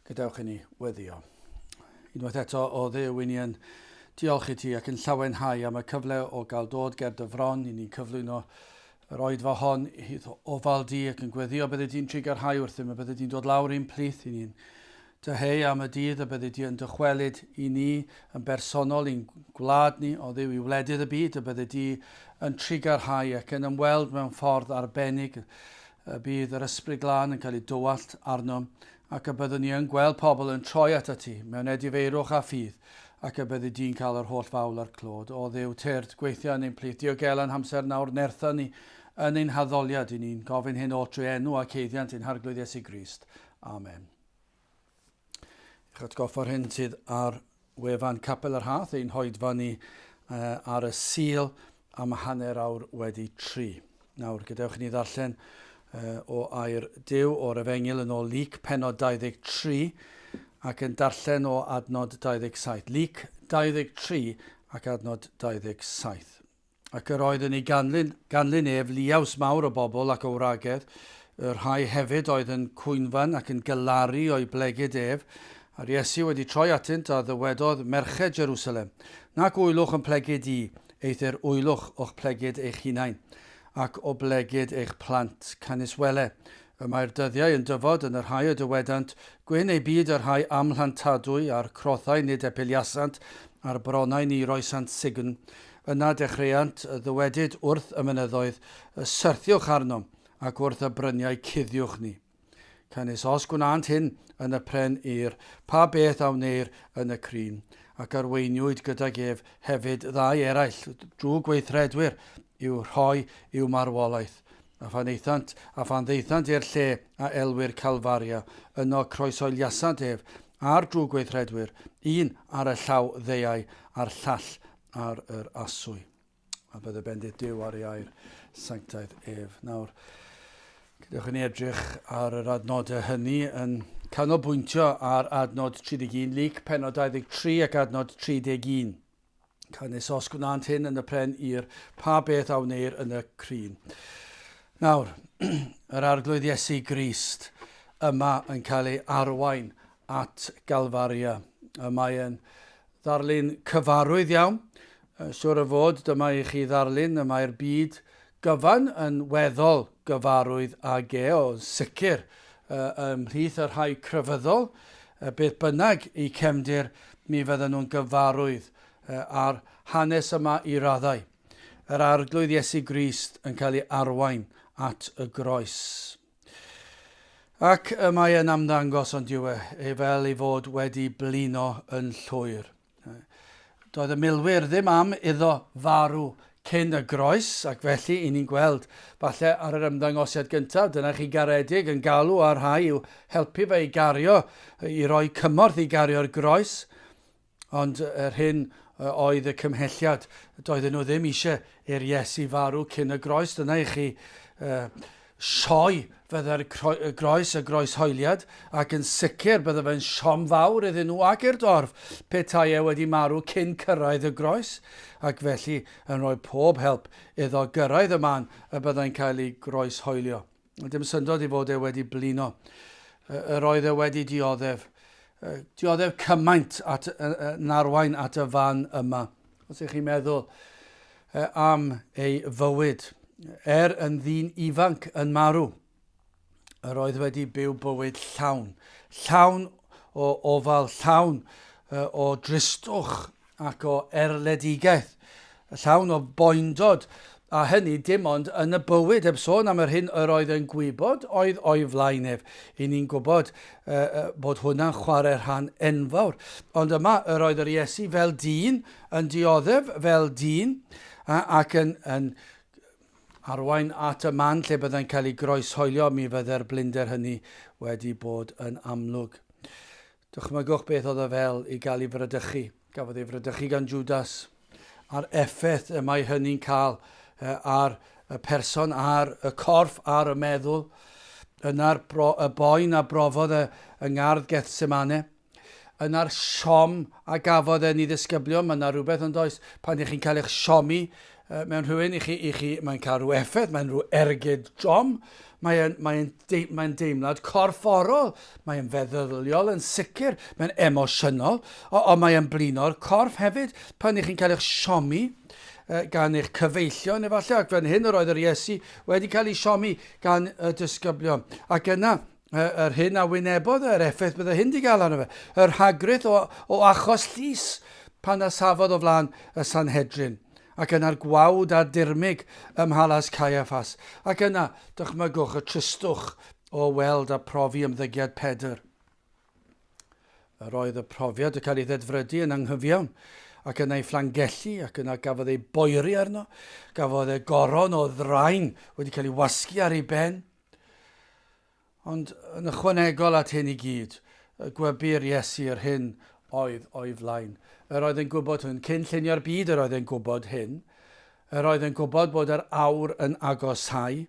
Gadewch i ni weddio. Unwaith eto, o Dduw, i ni yn diolch i ti ac yn llawenhau am y cyfle o gael dod ger dy fron i ni'n cyflwyno yr oedfa hon i ofal di ac yn gweddio bydde di'n trugarhau wrthym a bydde di'n dod lawr i'n plith i ni'n dyheu am y dydd y bydde di yn dychwelyd i ni yn bersonol i'n gwlad ni, o Dduw, i wledydd y byd, y bydde di yn trugarhau ac yn ymweld mewn ffordd arbennig y bydd yr Ysbryd Glân yn cael ei dywallt arnom ac y byddwn ni yn gweld pobl yn troi atat ti mewn edifeirwch a ffydd, ac y byddi di'n cael yr holl fawl a'r clod. O Dduw, tyrd, gweithia yn ein plith, diogela ein hamser nawr, nertha ni yn ein haddoliad, i ni'n gofyn hyn oll trwy enw ac haeddiant ein Harglwydd Iesu Grist. Amen. Eich atgoffa'r hyn sydd ar wefan Capel yr Hath, ein hoedfa ni ar y Sul am 3:30. Nawr, gadewch i ni ddarllen o air Duw o'r Efengyl yn ôl Luc pennod 23 ac yn darllen o adnod 27. Luc 23 ac adnod 27. Ac yr oedd yn ei ganlyn, ganlyn ef liaws mawr o bobl ac o wragedd, y rhai hefyd oedd yn cwynfan ac yn galaru o'i blegid ef, a'r Iesu wedi troi atynt a ddywedodd, Merched Jerusalem, nac wylwch yn plegid i, eithr wylwch o'ch plegid eich hunain, ac o blegid eich plant, canys wele, y mae'r dyddiau yn dyfod yn y rhai y dywedant, Gwyn eu byd y rhai amhlantadwy, a'r crothau nid epiliasant, a'r bronnau ni roesant sugn. Yna dechreuant ddywedyd wrth y mynyddoedd, Syrthiwch arnom, ac wrth y bryniau cuddiwch ni. Canys os gwnânt hyn yn y pren ir, pa beth a wneir yn y crin? Ac arweiniwyd gydag ef hefyd ddau eraill, drwgweithredwyr, i'w rhoi i'w marwolaeth. A phan aethant, a phan ddaethant i'r lle a elwir Calfaria, yno croeshoeliasant ef a'r drwgweithredwyr, un ar y llaw ddeau a'r llall ar yr aswy. A bydde bendith Duw ar ei air sanctaidd ef. Nawr, gadewch i ni edrych ar yr adnodau hynny yn canolbwyntio ar adnod 31, Luc pennod 23 ac adnod 31. Canys os gwnânt hyn yn y pren ir, pa beth a wneir yn y crin. Nawr, yr Arglwydd Iesu Grist yma yn cael ei arwain at Galfaria. Y mae yn Ddarlun cyfarwydd iawn. Siwr o fod, dyma i chi ddarlun y mae'r byd gyfan yn weddol gyfarwydd ag e, o sicr ymhlith y rhai crefyddol, beth bynnag eu cefndir, mi fydden nhw'n gyfarwydd â'r hanes yma i raddau. Yr Arglwydd Iesu Grist yn cael ei arwain at y groes. Ac y mae e'n ymddangos, ond yw e, e fel ei fod wedi blino yn llwyr. Doedd y milwyr ddim am iddo farw cyn y groes, ac felly i ni'n gweld, falle ar yr ymddangosiad gyntaf, dyna chi garedig yn galw ar rhai i'w helpu fe i gario, i roi cymorth i gario'r groes. Ond yr hyn oedd y cymhelliad, doedden nhw ddim eisiau i'r Iesu farw cyn y groes. Dyna i chi uh, sioe fydde'r groes, y groeshoeliad, ac yn sicr bydde fe'n siom fawr iddyn nhw ac i'r dorf petai e wedi marw cyn cyrraedd y groes, ac felly yn rhoi pob help iddo gyrraedd y man y byddai'n cael ei groeshoelio. Dim syndod i fod e wedi blino. Yr oedd e wedi dioddef. Dioddef cymaint at, yn arwain at y fan yma. Os ych chi'n meddwl am ei fywyd, er yn ddyn ifanc yn marw, yr oedd wedi byw bywyd llawn. Llawn o ofal, llawn o dristwch ac o erledigaeth, llawn o boendod, a hynny dim ond yn y bywyd, heb sôn am yr hyn yr oedd yn gwybod oedd o'i flaen ef. I ni'n gwybod uh, bod hwnna'n chwarae rhan enfawr. Ond yma yr oedd yr Iesu fel dyn, yn dioddef fel dyn, ac yn, yn arwain at y man lle byddai'n cael ei groeshoelio, mi fydde'r blinder hynny wedi bod yn amlwg. Dychmygwch beth oedd o fel i gael ei fradychu. Gafodd ei fradychu gan Jwdas. A'r effaith y mae hynny'n cael ar y person, ar y corff, ar y meddwl. Yna'r y boen a brofodd e yng ngardd Gethsemane. Yna'r siom a gafodd e'n ei ddisgyblion. Mae yna rhywbeth yn does, pan ych chi'n cael eich siomi mewn rhywun, i chi, i chi, mae'n cael rhyw effaith, mae'n rhyw ergyd drom. Mae'n mae de, mae deimlad corfforol, mae'n feddyliol yn sicr, mae'n emosiynol, ond mae'n blino'r corff hefyd pan ych chi'n cael eich siomi gan eich cyfeillion efallai, ac fan hyn yr oedd yr Iesu wedi cael ei siomi gan y disgyblion. Ac yna, yr hyn a wynebodd, yr effaith bydde hyn wedi gael arno fe, yr rhagrith o, o achos llys pan a safodd o flaen y Sanhedrin, ac yna'r gwawd a'r dirmyg ym mhalas Caiaffas, ac yna, dychmygwch y tristwch o weld a profi ymddygiad Pedr. Yr oedd y profiad y cael ei ddedfrydu yn anghyfiawn, ac yna ei fflangellu, ac yna gafodd ei boeri arno, gafodd e goron o ddraen wedi cael ei wasgu ar ei ben. Ond yn ychwanegol at hyn i gyd, gwybu'r Iesu yr hyn oedd o'i flaen. Yr oedd yn gwybod hwn, cyn llunio'r byd yr oedd yn gwybod hyn. Yr oedd yn gwybod bod yr awr yn agosáu.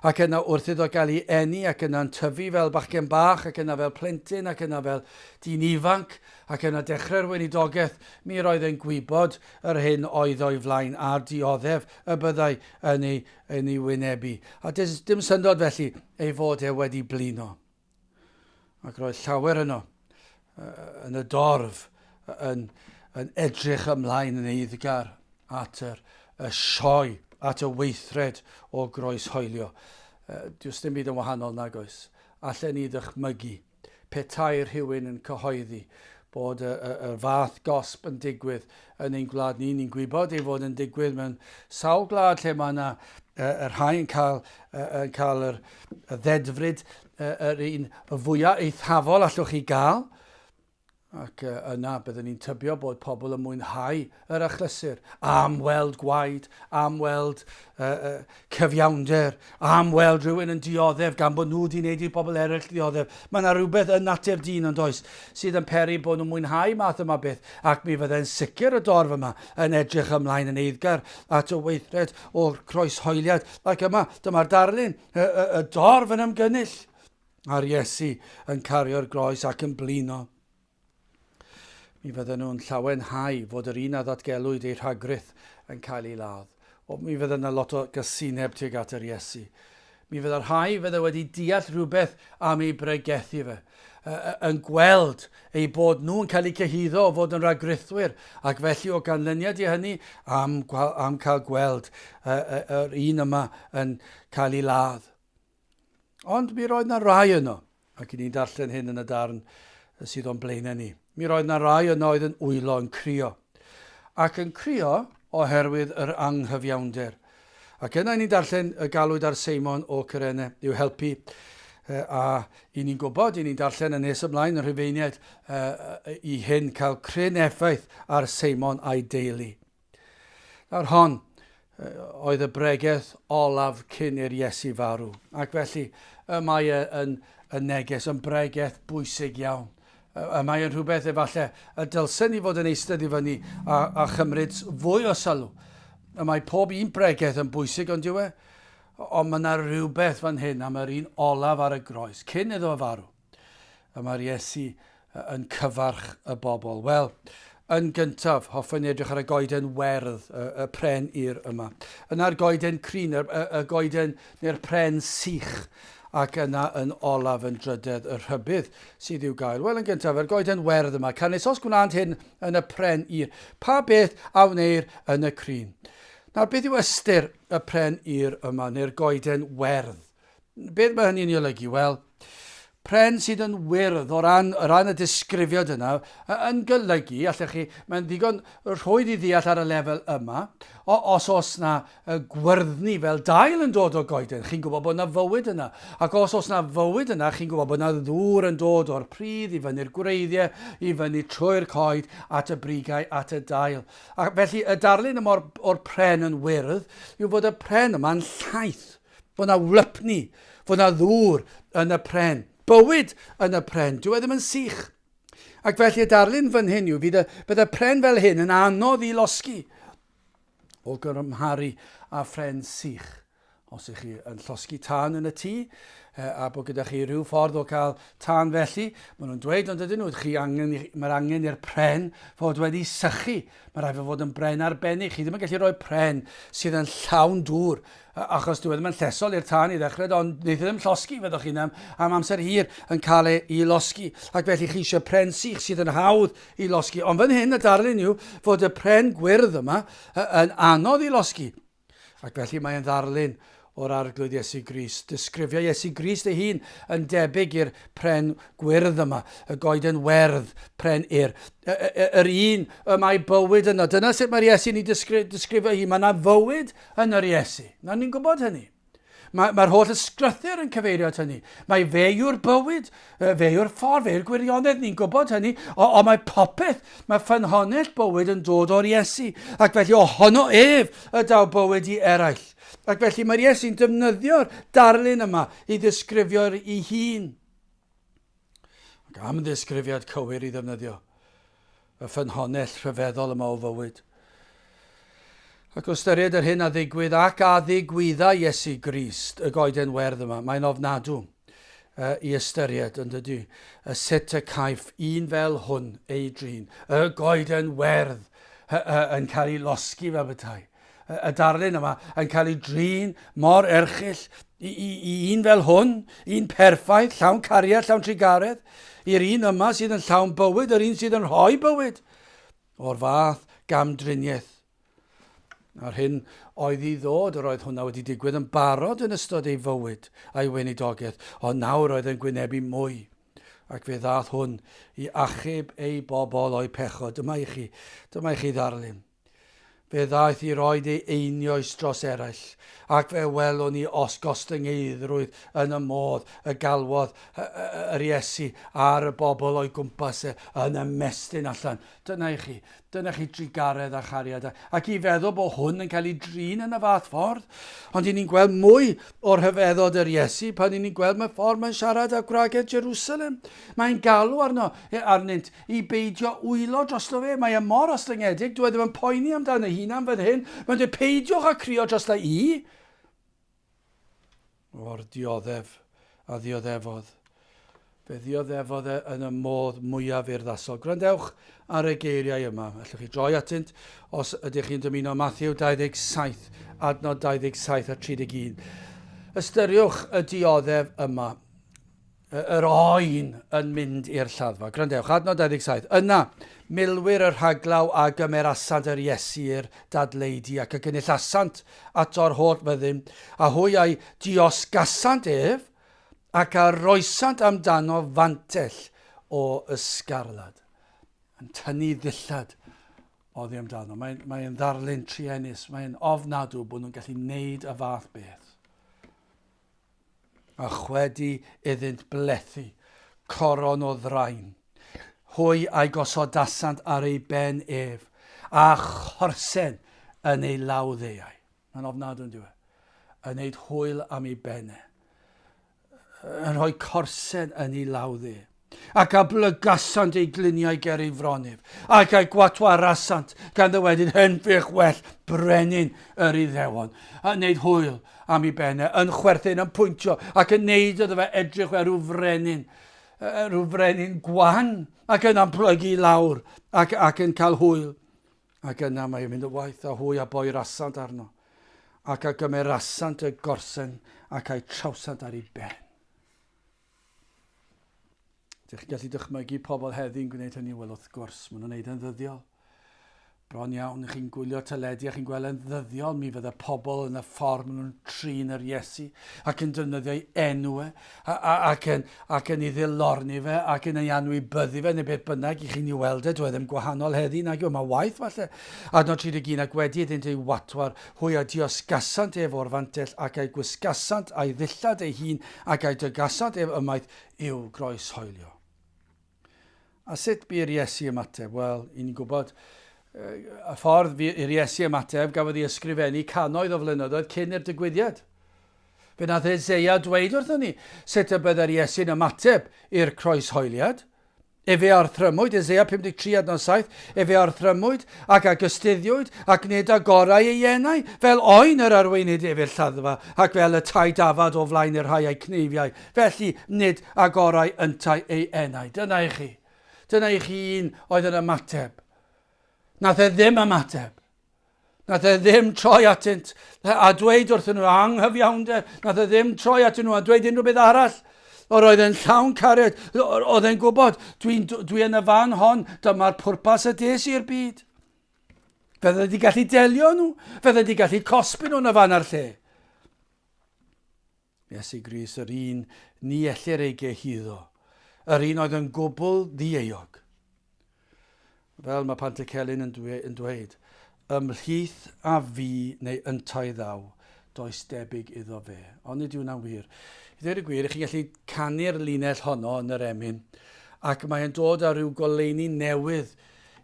Ac yna wrth iddo gael ei eni ac yna'n tyfu fel bachgen bach ac yna fel plentyn ac yna fel dyn ifanc ac yna dechrau'r weinidogaeth, mi roedd e'n gwybod yr hyn oedd o'i flaen a'r dioddef y byddai yn ei, yn ei wynebu. A does dim syndod felly ei fod e wedi blino. Ac roedd llawer yno yn y dorf yn, yn edrych ymlaen yn eiddgar at yr, y sioe, at y weithred o groeshoelio. Does dim byd yn wahanol nag oes. Allen ni ddychmygu petai rhywun yn cyhoeddi bod y, y, y fath gosb yn digwydd yn ein gwlad ni. Ni'n gwybod ei fod yn digwydd mewn sawl gwlad lle mae yna y rhai yn cael, yn cael yr, y ddedfryd yr un y fwyaf eithafol allwch chi gael. Ac yna byddwn ni'n tybio bod pobl yn mwynhau yr achlysur, am weld gwaed, am weld uh, uh, cyfiawnder, am weld rhywun yn dioddef gan bod nhw wedi gwneud i bobl eraill ddioddef. Mae yna rhywbeth yn natur dyn yn does sydd yn peri bod nhw'n mwynhau math yma beth ac mi fyddai'n sicr y dorf yma yn edrych ymlaen yn eiddgar at y weithred o'r croeshoeliad. Ac yma, dyma'r darlun, y, y, y dorf yn ymgynnull a'r Iesu yn cario'r groes ac yn blino. Mi fydden nhw'n llawenhau fod yr un a ddatgelwyd ei rhagrith yn cael ei ladd. O, mi fydde yna lot o gysineb tuag at yr Iesu. Mi fydde rhai fydde wedi deall rhywbeth am ei bregethu fe, yn gweld eu bod nhw'n cael eu cyhuddo o fod yn ragrithwyr, ac felly o ganlyniad i hynny, am, am cael gweld yr un yma yn cael ei ladd. Ond mi roedd na rai yno, ac i ni'n darllen hyn yn y darn sydd o'n blaenau ni. Mi roedd na rai yno oedd yn wylo, yn crio. Ac yn crio oherwydd yr anghyfiawnder. Ac yna i ni'n darllen y galwyd ar Seimon o Cyrene i'w helpu a i ni'n gwybod, i ni'n darllen yn nes ymlaen yn Rhufeiniaid i hyn cael cryn effaith ar Seimon a'i deulu. Nawr hon oedd y bregeth olaf cyn i'r Iesu farw, ac felly y mae e yn, y neges, yn bregeth bwysig iawn. Y mae yn rhywbeth efallai y dylsen ni fod yn eistedd i fyny a, a chymryd fwy o sylw. Y mae pob un bregeth yn bwysig, ond yw e? Ond mae yna rhywbeth fan hyn am yr un olaf ar y groes, cyn iddo farw. Y mae'r Iesu yn cyfarch y bobl. Wel, yn gyntaf, hoffen ni edrych ar y goeden werdd, y, y pren ir yma. Yna'r goeden crin, y, y, y goeden neu'r pren sych, ac yna yn olaf yn drydedd y rhybudd sydd i'w gael. Wel, yn gyntaf, yr goeden werdd yma. Canys os gwnânt hyn yn y pren ir, pa beth a wneir yn y crin? Nawr, beth yw ystyr y pren ir yma, neu'r goeden werdd? Beth mae hynny'n ei olygu? Wel, pren sydd yn wyrdd o ran, o ran y disgrifiad yna yn golygu, allech chi, mae'n ddigon rhwydd i ddeall ar y lefel yma, o, os oes na gwyrddni fel dail yn dod o goeden, chi'n gwybod bod yna fywyd yna. Ac os oes na fywyd yna, chi'n gwybod bod yna ddŵr yn dod o'r pridd i fyny'r gwreiddiau, i fyny trwy'r coed, at y brigau, at y dail. Ac felly y darlun yma o'r, o'r pren yn wyrdd yw fod y pren yma'n llaith. Fod 'na wlypni, fod 'na ddŵr yn y pren, bywyd yn y pren, dyw e ddim yn sych. Ac felly y darlun fan hyn yw, fydd y, bydd y pren fel hyn yn anodd i losgi o gymharu â phren sych. Os ych chi yn llosgi tân yn y tŷ, a bod gyda chi rhyw ffordd o cael tân felly, maen nhw'n dweud ond ydyn nhw, chi angen, mae'r angen i'r pren fod wedi sychu. Mae rhaid fod yn bren arbennig. Chi ddim yn gallu rhoi pren sydd yn llawn dŵr, achos dyw e ddim yn llesol i'r tân i ddechrau, ond wneith e ddim llosgi, fyddwch chi'n am, am amser hir yn cael ei i losgi. Ac felly chi eisiau pren sych sydd yn hawdd i losgi. Ond fan hyn y darlun yw fod y pren gwyrdd yma yn anodd i losgi. Ac felly mae'n ddarlun o'r Arglwydd Iesu Grist. Disgrifio Iesu Grist ei hun yn debyg i'r pren gwyrdd yma, y goeden werdd, pren ir. Yr un y mae bywyd yno. Dyna sut mae'r Iesu'n ei disgrifio hi. Mae yna fywyd yn yr Iesu. Na ni'n gwybod hynny. Mae'r mae holl ysgrythur yn cyfeirio at hynny. Mae fe yw'r bywyd, fe yw'r ffordd, fe yw'r gwirionedd, ni'n gwybod hynny, ond mae popeth, mae ffynhonnell bywyd yn dod o'r Iesu, ac felly ohono ef y daw bywyd i eraill. Ac felly mae'r Iesu'n defnyddio'r darlun yma i ddisgrifio'r ei hun. Ac am ddisgrifiad cywir i ddefnyddio y ffynhonnell rhyfeddol yma o fywyd. Ac o ystyried yr hyn a ddigwydd ac a ddigwydda Iesu Grist, y goeden werdd yma, mae'n ofnadw uh, i ystyried, yn dydy, y sut y caiff un fel hwn ei drin, y goeden werdd yn cael ei losgi fel bethau. Y darlun yma yn cael ei drin mor erchyll i, i, i un fel hwn, un perffaith, llawn cariad, llawn trugaredd, i'r un yma sydd yn llawn bywyd, yr un sydd yn rhoi bywyd, o'r fath gamdriniaeth. A'r hyn oedd i ddod, yr oedd hwnna wedi digwydd yn barod yn ystod ei fywyd a'i weinidogaeth, ond nawr oedd yn gwynebu mwy. Ac fe ddath hwn i achub ei bobl o'i pechod. Dyma i chi, dyma i chi ddarlun. Fe ddaeth i roed ei einioes dros eraill, ac fe welwn ni os gostyngeiddrwydd yn y modd y galwodd yr Iesu ar y bobl o'i gwmpas e yn ymestyn allan. Dyna i chi, dyna chi drugaredd a chariad, ac i feddwl bod hwn yn cael ei drin yn y fath ffordd. Ond i ni'n gweld mwy o'r rhyfeddod yr Iesu pan i ni'n gweld mae ffordd mae'n siarad â gwragedd Jerusalem. Mae'n galw arno, arnynt i beidio wylo drosto fe. Mae e mor ostyngedig, dyw e ddim yn poeni amdano ei hunan fan hyn. Mae'n dweud, peidiwch â crio drosta i. O'r dioddef a ddioddefodd. Fe ddioddefodd e yn y modd mwyaf urddasol. Gwrandewch ar y geiriau yma. Allwch chi droi atynt os ydych chi'n dymuno Matthew 27, adnod 27 a 31. Ystyriwch y dioddef yma. Yr oen yn mynd i'r lladdfa. Gwrandewch, adnod 27. Yna, milwyr y rhaglaw a gymerasant yr Iesu i'r dadleudy ac y gynullasant ato'r holl fyddin, a hwy a'i diosgasant ef, ac a roesant amdano fantell o ysgarlad. Yn tynnu ddillad oddi amdano. Mae'n mae ddarlun truenus, mae'n ofnadw bod nhw'n gallu neud y fath beth. A chwedi iddynt blethu coron o ddrain. Hwy a'i gosodasant ar ei ben ef, a chorsen yn ei law ddeau. Mae'n ofnadw yn dyw e. Yn neud hwyl am ei ben e. Yn rhoi corsen yn ei law dde. Ac a blygasant ei gliniau ger ei fron ef, ac a'i gwatwarasant, gan ddywedyd, Henfych well brenin yr Iddewon, a wneud hwyl am ei ben e, yn chwerthin, yn pwyntio, ac yn neud iddo fe edrych fel rhyw frenin, rhyw frenin gwan, ac yna'n plygu lawr, ac, ac yn cael hwyl. Ac yna mae'n mynd y waith a hwy a boerasant arno, ac a gymerasant y gorsen ac a'i trawsant ar ei ben. Ydych chi'n gallu dychmygu pobl heddi'n gwneud hynny? Wel, wrth gwrs, maen nhw'n gwneud yn ddyddiol. Bron iawn, chi'n gwylio teledu a chi'n gweld yn ddyddiol, mi fydde pobl yn y ffordd maen nhw'n trin yr Iesu ac yn defnyddio ei enw e, a, a, ac, yn, ac yn ei ddilorni fe, ac yn ei anwybyddu fe, neu beth bynnag i chi'n ei weld e, dwi e ddim gwahanol heddi, nag yw, mae waith falle. Adnod 31, ac wedi iddynt ei watwar, hwy a diosgasant ef o'r fantell, ac a'i gwisgasant a'i ddillad ei hun, ac a'i dygasant ef ymaith i'w groeshoelio. A sut bu i'r Iesu ymateb? Wel, i ni'n gwybod y ffordd fu i'r Iesu ymateb gafodd ei ysgrifennu cannoedd o flynyddoedd cyn i'r digwyddiad. Fe nath Eseia dweud wrthon ni sut y byddai'r Iesu'n ymateb i'r croeshoeliad. Efe a orthrymwyd, Eseia 53 adnod 7, efe a orthrymwyd ac a gystuddiwyd ac nid agorau ei enau, fel oen yr arweinid ef i'r lladdfa, ac fel y tai dafad o flaen y rhai a'i cneifiau, felly nid agorau yntau ei enau. Dyna i chi. Dyna i chi un oedd yn ymateb. Nath e ddim ymateb. Nath e ddim troi atynt a dweud wrthyn nhw anghyfiawnder. Nath e ddim troi atyn nhw a dweud unrhyw beth arall. Yr oedd e'n llawn cariad. Oedd e'n gwybod, dwi'n dwi yn y fan hon, dyma'r pwrpas y des i'r byd. Fydde wedi gallu delio nhw. Fydde wedi gallu cosbi nhw yn y fan a'r lle. Iesu Grist, yr un ni ellir ei gyhuddo, yr un oedd yn gwbl ddieuog. Fel mae Pantycelyn yn, dwe, yn dweud, ymhlith a fi neu yntau ddaw, does debyg iddo fe. Ond nid yw hwnna'n wir. I ddweud y gwir, chi'n gallu canu'r linell honno yn yr emyn, ac mae'n dod â rhyw goleuni newydd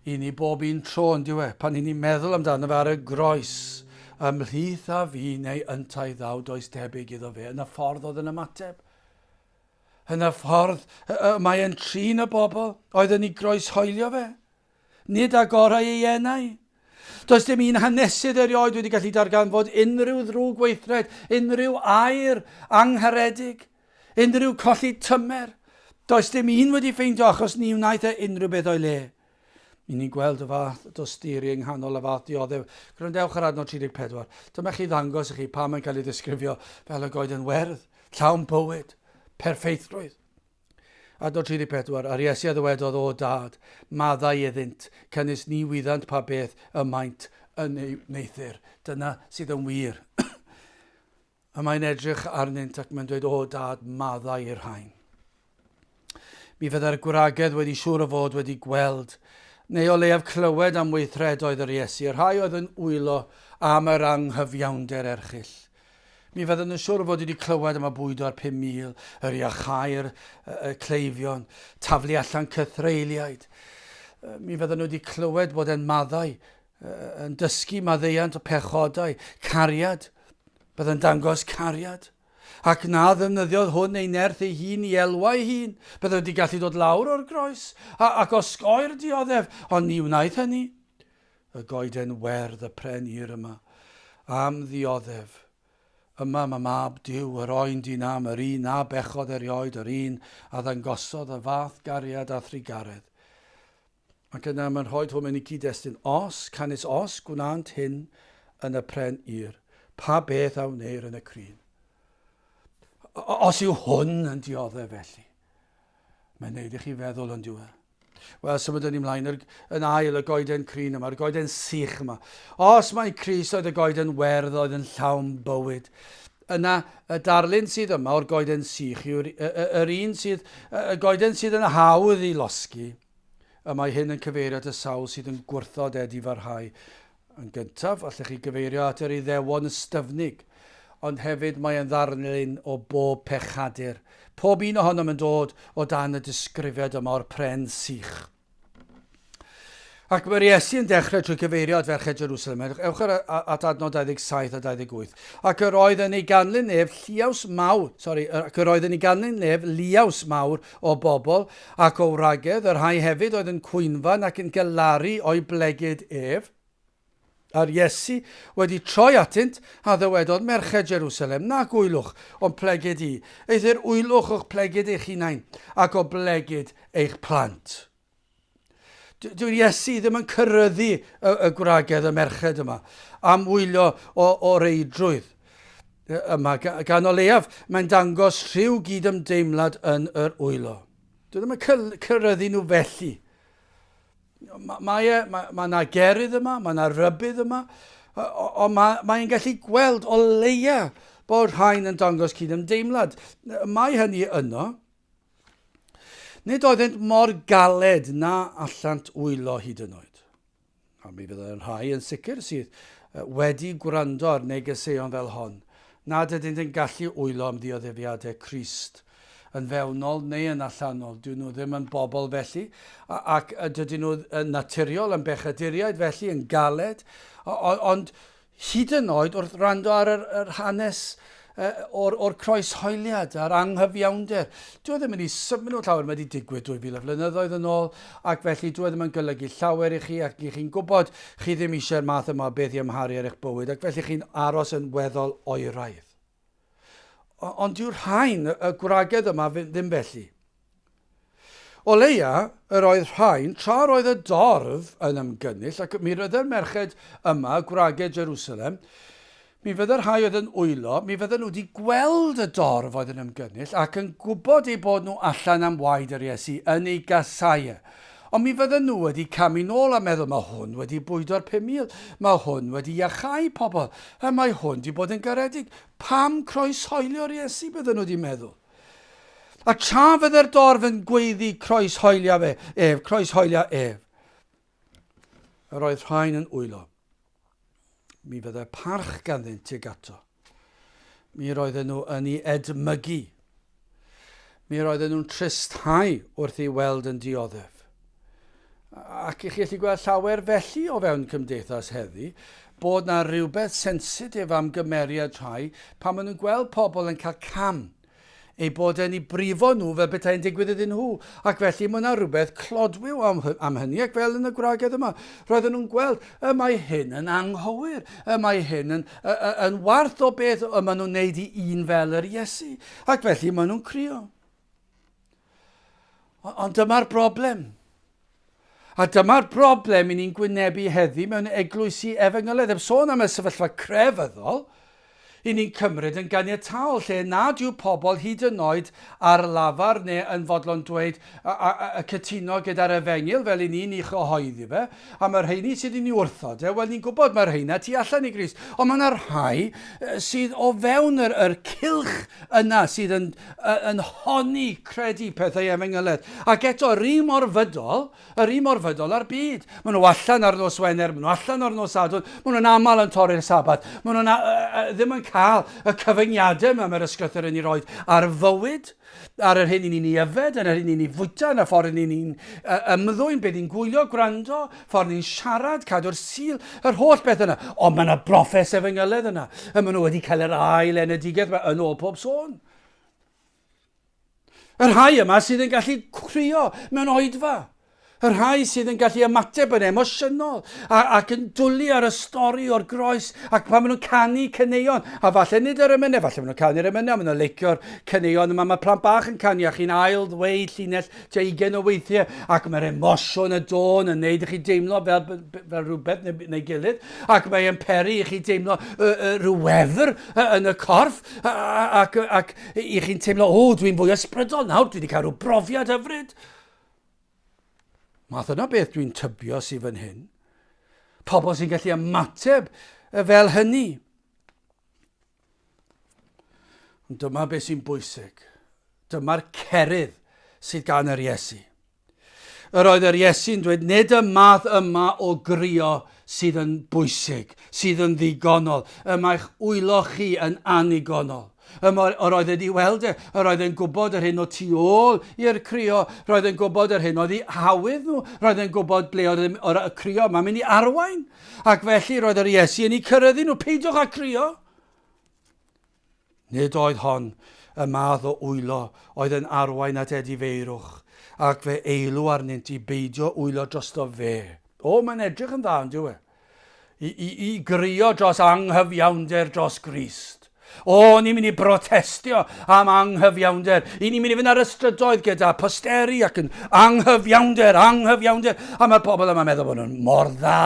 i ni bob un tro, yn dyw e? Pan i ni'n meddwl amdano fe ar y groes, ymhlith a fi neu yntau ddaw, does debyg iddo fe, yn y ffordd oedd yn ymateb. Yn y ffordd y mae e'n trin y bobl oedd yn ei groeshoelio fe. Nid agorau ei enau. Does dim un hanesydd erioed wedi gallu darganfod unrhyw ddrwg weithred, unrhyw air angharedig. Unrhyw colli tymer. Does dim un wedi ffeindio achos ni wnaeth e unrhyw beth o'i le. I ni'n gweld y fath dosturi yng nghanol y fath dioddef. Gwrandewch ar adnod 34. Dyma chi ddangos i chi pam mae'n cael ei ddisgrifio fel y goeden werdd, llawn bywyd, perffeithrwydd. Adnod 34. A'r Iesu a ddywedodd, O Dad, maddau iddynt, canys ni wyddant pa beth y maent yn ei wneuthur. Dyna sydd yn wir. Y mae'n edrych arnynt ac mae'n dweud, O dad, maddau i'r rhain. Mi fyddai'r gwragedd wedi siŵr o fod wedi gweld, neu o leiaf clywed am weithredoedd yr Iesu, y rhai oedd yn wylo am yr anghyfiawnder erchyll. Mi fydden nhw'n siŵr o fod wedi clywed am y bwydo ar 5,000, yr iachau'r y cleifion, taflu allan cythreiliaid. Mi fydden nhw wedi clywed bod e'n maddau yn dysgu maddeuant o pechodau, cariad, bydd yn dangos cariad. Ac na ddefnyddiodd hwn ei nerth ei hun i elwa ei hun, bydd wedi gallu dod lawr o'r groes a, ac osgoi'r dioddef, ond ni wnaeth hynny. Y goeden werdd, y pren hir yma, am ddioddef. Yma mae mab Duw, yr oen di-nam, yr un na bechodd erioed, yr un a ddangosodd y fath gariad a thrugaredd. Ac yna mae'n rhoi hwn mewn i cyd-destun, Os, canys os gwnânt hyn yn y pren ir, pa beth a wneir yn y crin? Os yw hwn yn dioddef felly, mae'n neud i chi feddwl yn diwedd. Wel, symudwn ni mlaen yn ail y goeden crin yma, y goeden sych yma. Os mae Crist oedd y goeden werdd oedd yn llawn bywyd, yna y darlun sydd yma o'r goeden sych yw'r yr un sydd, y goeden sydd yn hawdd i losgi, Y mae hyn yn cyfeirio at y sawl sydd yn gwrthod edifarhau. Yn gyntaf, allech chi gyfeirio at yr Iddewon ystyfnig, ond hefyd mae yn ddarlun o bob pechadur. Pob un ohonom yn dod o dan y disgrifiad yma o'r pren sych. Ac mae'r Iesu yn dechrau trwy cyfeirio at ferched Jerusalem. Ewch ar, at adnod 27 a 28. Ac yr oedd yn ei ganlyn ef lliaws mawr, sorry, ac yr oedd yn ei ganlyn ef liaws mawr o bobl, ac o wragedd, y rhai hefyd oedd yn cwynfan ac yn galaru o'i blegid ef. A'r Iesu wedi troi atynt, a ddywedodd, Merched Jerusalem, nac wylwch o'm plegid i, eithr wylwch o'ch plegid eich hunain, ac o blegid eich plant. Dyw'r Iesu ddim yn cyryddu y, y gwragedd, y merched yma, am wylio o, o reidrwydd yma. Gan o leiaf, mae'n dangos rhyw gyd-ymdeimlad yn yr wylo. Dwi ddim yn cyryddu nhw felly. Mae, mae, e, mae, mae yna gerydd yma, mae yna rybudd yma, ond mae, mae'n gallu gweld o leia bod rhain yn dangos cyd-ymdeimlad. Mae hynny yno. Nid oeddent mor galed na allant wylo hyd yn oed. A mi fyddai rhai yn sicr sydd wedi gwrando ar negeseuon fel hon, nad ydynt yn gallu wylo am ddioddefiadau Crist, yn fewnol neu yn allanol. Dyn nhw ddim yn bobl felly, ac dydyn nhw yn naturiol yn bechaduriaid felly, yn galed, ond Hyd yn oed wrth wrando ar yr, yr hanes o'r, or croeshoeliad a'r anghyfiawnder. Dyw e ddim yn ei symud nhw llawer, mae wedi digwydd 2000 o flynyddoedd yn ôl, ac felly dyw e ddim yn golygu llawer i chi, ac i chi'n gwybod chi ddim eisiau'r math yma o beth i amharu ar eich bywyd, ac felly chi'n aros yn weddol oeraidd. Ond dyw'r rhain, y gwragedd yma, ddim felly. O leia, yr oedd rhain, tra roedd y dorf yn ymgynnull, ac mi rydde'r merched yma, gwragedd Jerusalem, mi fydde'r rhai oedd yn wylo, mi fydden nhw wedi gweld y dorf oedd yn ymgynnull ac yn gwybod eu bod nhw allan am waed yr Iesu yn ei gasau e. Ond mi fydden nhw wedi camu nôl a meddwl, mae hwn wedi bwydo'r 5,000, mae hwn wedi iachau pobl, a mae hwn wedi bod yn garedig. Pam croeshoelio'r Iesu, bydden nhw wedi meddwl. A tra fydde'r dorf yn gweiddi croeshoelia fe, ef, croeshoelia ef. Yr oedd rhain yn wylo. Mi fydde parch ganddynt tuag ato. Mi roedden nhw yn ei edmygu. Mi roedden nhw'n tristhau wrth ei weld yn dioddef. Ac i chi allu gweld llawer felly o fewn cymdeithas heddi, bod na rhywbeth sensitif am gymeriad rhai pan maen nhw'n gweld pobl yn cael cam, ei bod e'n ei brifo nhw fel petai'n digwydd iddyn nhw. Ac felly mae yna rhywbeth clodwiw am, am hynny, ac fel yn y gwragedd yma, roedden nhw'n gweld, y mae hyn yn anghywir, y mae hyn yn, y, y, yn warth o beth y maen nhw'n neud i un fel yr Iesu. Ac felly maen nhw'n crio. Ond dyma'r broblem. A dyma'r broblem i ni'n gwynebu heddi mewn eglwysi efengylaidd. Heb sôn am y sefyllfa crefyddol, i ni'n cymryd yn ganiataol lle nad yw pobl hyd yn oed ar lafar neu yn fodlon dweud a, a, a, a cytuno gyda'r efengyl fel i ni'n ei chyhoeddi fe, a mae'r rheini sydd yn ei wrthod e, wel ni'n gwybod mae'r rheina tu allan i Grist, ond mae yna rhai sydd o fewn yr, yr cylch yna sydd yn, yn honni credu pethau efengyledd. Ac eto, yr un mor fydol, yr un mor fydol â'r byd. Maen nhw allan ar nos Wener, maen nhw allan ar nos Sadwrn, maen nhw'n aml yn torri'r Sabat, maen nhw'n ddim yn cael y cyfyngiadau yma mae'r ysgrythyr yn ei roed ar fywyd, ar yr hyn i ni'n ei yfed, ar yr hyn i ni'n ei fwyta, yn y ffordd i ni'n ymddwyn, beth ni'n gwylio, gwrando, ffordd ni'n siarad, cadw'r Sul, yr holl beth yna. Ond mae yna broffes efengyledd yna. Y maen nhw wedi cael yr ail enedigaeth yma yn ôl pob sôn. Y rhai yma sydd yn gallu crio mewn oedfa. Y rhai sydd yn gallu ymateb yn emosiynol a, ac yn dwlu ar y stori o'r groes ac pan maen nhw'n canu caneuon, a falle nid yr emynau, falle maen nhw'n canu'r emynau, maen nhw'n leicio'r caneuon yma, mae plant bach yn canu a chi'n ail ddweud llinell tua ugain o weithiau ac mae'r emosiwn y dôn yn neud i chi deimlo fel, fel rhywbeth neu, neu gilydd ac mae'n peri i chi deimlo uh, uh, rhyw wefr yn y corff ac, ac i chi'n teimlo, o, dwi'n fwy ysbrydol nawr, dwi wedi cael rhyw brofiad hyfryd. Math yna beth dwi'n tybio sydd fan hyn. Pobl sy'n gallu ymateb fel hynny. Ond dyma beth sy'n bwysig. Dyma'r cerydd sydd gan yr Iesu. Yr oedd yr Iesu'n dweud, nid y math yma o grio sydd yn bwysig, sydd yn ddigonol. Y mae'ch wylo chi yn annigonol. Y mae'r, yr oedd wedi weld e, yr oedd e'n gwybod yr hyn o tu ôl i'r crio, roedd e'n gwybod yr hyn oedd eu hawydd nhw, roedd e'n gwybod ble oedd y crio yma'n mynd i arwain. Ac felly roedd yr Iesu yn eu cyrraeddu nhw, peidiwch â crio. Nid oedd hon y math o wylo oedd yn arwain at edifeirwch, ac fe eilw arnynt i beidio wylo drosto fe. O, mae'n edrych yn dda, yn dyw e? I, i, i grio dros anghyfiawnder dros Grist. O, ni'n mynd i brotestio am anghyfiawnder. I ni'n mynd i fynd ar y strydoedd gyda posteri ac yn anghyfiawnder, anghyfiawnder. A mae'r pobl yma'n meddwl bod nhw'n mor dda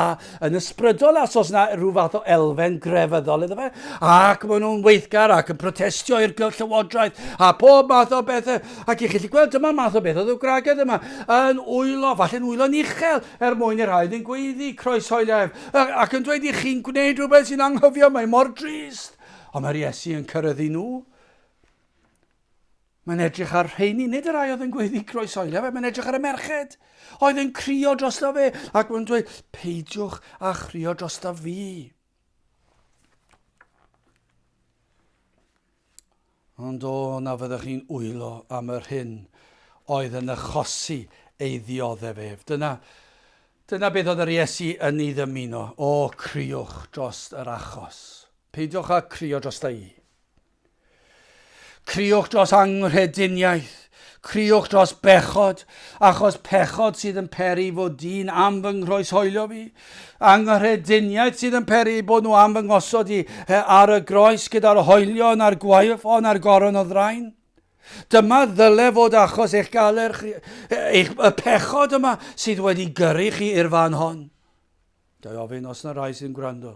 yn ysbrydol os oes yna rhyw fath o elfen grefyddol iddo fe. Ac maen nhw'n weithgar ac yn protestio i'r llywodraeth a pob math o bethau. Ac i chi allu gweld, dyma'r math o beth oedd y gwragedd yma yn wylo, falle'n wylo'n uchel er mwyn i'r rhai oedd yn gweiddi croeshoeliaf ac yn dweud i chi'n gwneud rhywbeth sy'n anghofio, mae mor drist. Ond mae'r Iesu yn cyrraedd nhw. Mae'n edrych ar rheini, nid y rhai oedd yn gweiddi croeshoelio fe, mae'n edrych ar y merched oedd yn crio drosto fe ac mae'n dweud, peidiwch â chrio drosto fi. Ond o, na fyddech chi'n wylo am yr hyn oedd yn achosi ei ddioddef ef. Dyna, dyna beth oedd yr Iesu yn ei ddymuno. O, criwch dros yr achos. Peidiwch â crio drosta i. Criwch dros anghrediniaeth. Criwch dros bechod, achos pechod sydd yn peri fod dyn am fy nghroeshoelio fi. Anghrediniaeth sydd yn peri bod nhw am fy ngosod i ar y groes gyda'r hoelion a'r gwaywffon a'r goron o ddrain. Dyma ddyle fod achos eich galer chi, eich, y pechod yma sydd wedi gyrru chi i'r fan hon. Ga i ofyn os yna rai sydd yn gwrando,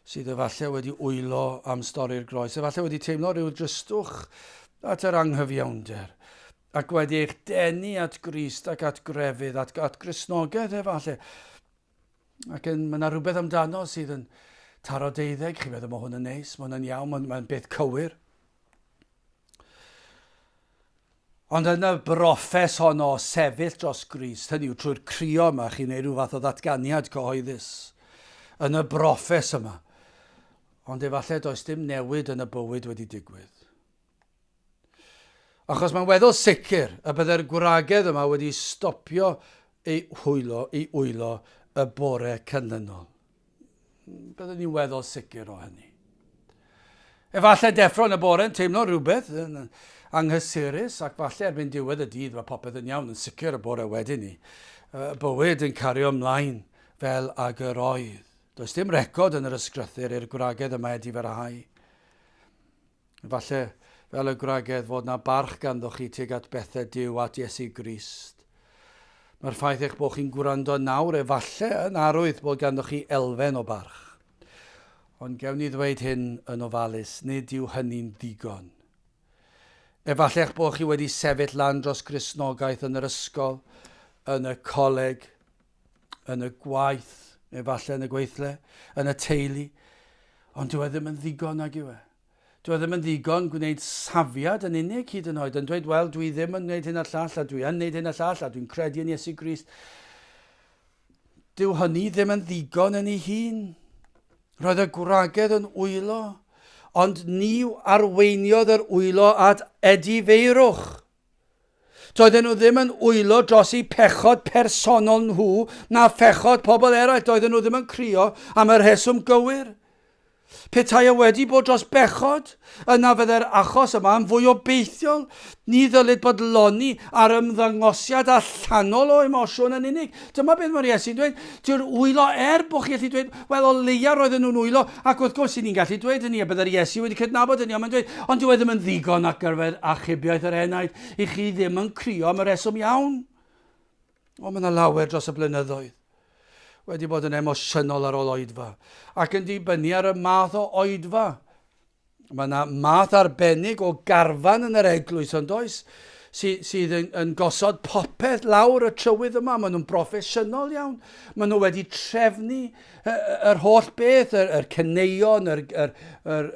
sydd efallai wedi wylo am stori'r groes, efallai wedi teimlo rhyw dristwch at yr anghyfiawnder, ac wedi eich denu at Grist ac at grefydd, at, at Gristnogaeth efallai. Ac yn, mae yna rhywbeth amdano sydd yn taro deuddeg, chi'n meddwl mae hwn yn neis, mae hwn yn iawn, mae'n mae beth cywir. Ond yn y broffes hon o sefyll dros Grist, hynny yw trwy'r crio yma, chi'n neud rhyw fath o ddatganiad cyhoeddus. Yn y broffes yma. Ond efallai does dim newid yn y bywyd wedi digwydd. Achos mae'n weddol sicr y byddai'r gwragedd yma wedi stopio ei hwylo, ei wylo y bore canlynol. Byddwn ni'n weddol sicr o hynny. Efallai deffro yn y bore yn teimlo rhywbeth yn anghysurus ac falle erbyn diwedd y dydd mae popeth yn iawn, yn sicr y bore wedyn ni. Bywyd yn cario ymlaen fel ag yr oedd. Does dim record yn yr ysgrythur i'r gwragedd yma edifarhau. Efallai, fel y gwragedd, fod 'na barch ganddoch chi tuag at bethau Duw, at Iesu Grist. Mae'r ffaith eich bod chi'n gwrando nawr efallai yn arwydd bod ganddoch chi elfen o barch. Ond gewn ni ddweud hyn yn ofalus, nid yw hynny'n ddigon. Efallai eich bod chi wedi sefyll lan dros Gristnogaeth yn yr ysgol, yn y coleg, yn y gwaith, efallai yn y gweithle, yn y teulu, ond dyw e ddim yn ddigon nag yw e. Dyw e ddim yn ddigon gwneud safiad yn unig hyd yn oed, yn dweud, wel, dwi ddim yn gwneud hyn a'r llall, a dwi yn gwneud hyn a'r llall, a dwi'n credu yn Iesu Grist. Dyw hynny ddim yn ddigon yn ei hun. Roedd y gwragedd yn wylo, ond ni arweiniodd yr wylo at edifeirwch. Doedden nhw ddim yn wylo dros eu pechod personol nhw na phechod pobl eraill. Doedden nhw ddim yn crio am y rheswm gywir. Petai e wedi bod dros bechod, yna fydde'r achos yma yn fwy obeithiol. Ni ddylid bodloni ar ymddangosiad allanol o emosiwn yn unig. Dyma beth mae'r Iesu'n dweud. Dyw'r wylo er bod chi allu dweud, wel o leia roedden nhw'n wylo, ac wrth gwrs i ni'n gallu dweud hynny, a byddai'r Iesu wedi cydnabod hynny, ond mae'n dweud, ond dyw e ddim yn ddigon ar gyfer achubiaeth yr enaid, i chi ddim yn crio am y rheswm iawn. O, mae yna lawer dros y blynyddoedd wedi bod yn emosiynol ar ôl oedfa, ac yn dibynnu ar y math o oedfa. Mae yna math arbennig o garfan yn yr eglwys, ond oes, sy, sydd yn, yn gosod popeth lawr y trywydd yma. Maen nhw'n broffesiynol iawn. Maen nhw wedi trefnu yr holl beth, yr, yr caneuon, yr, yr, yr,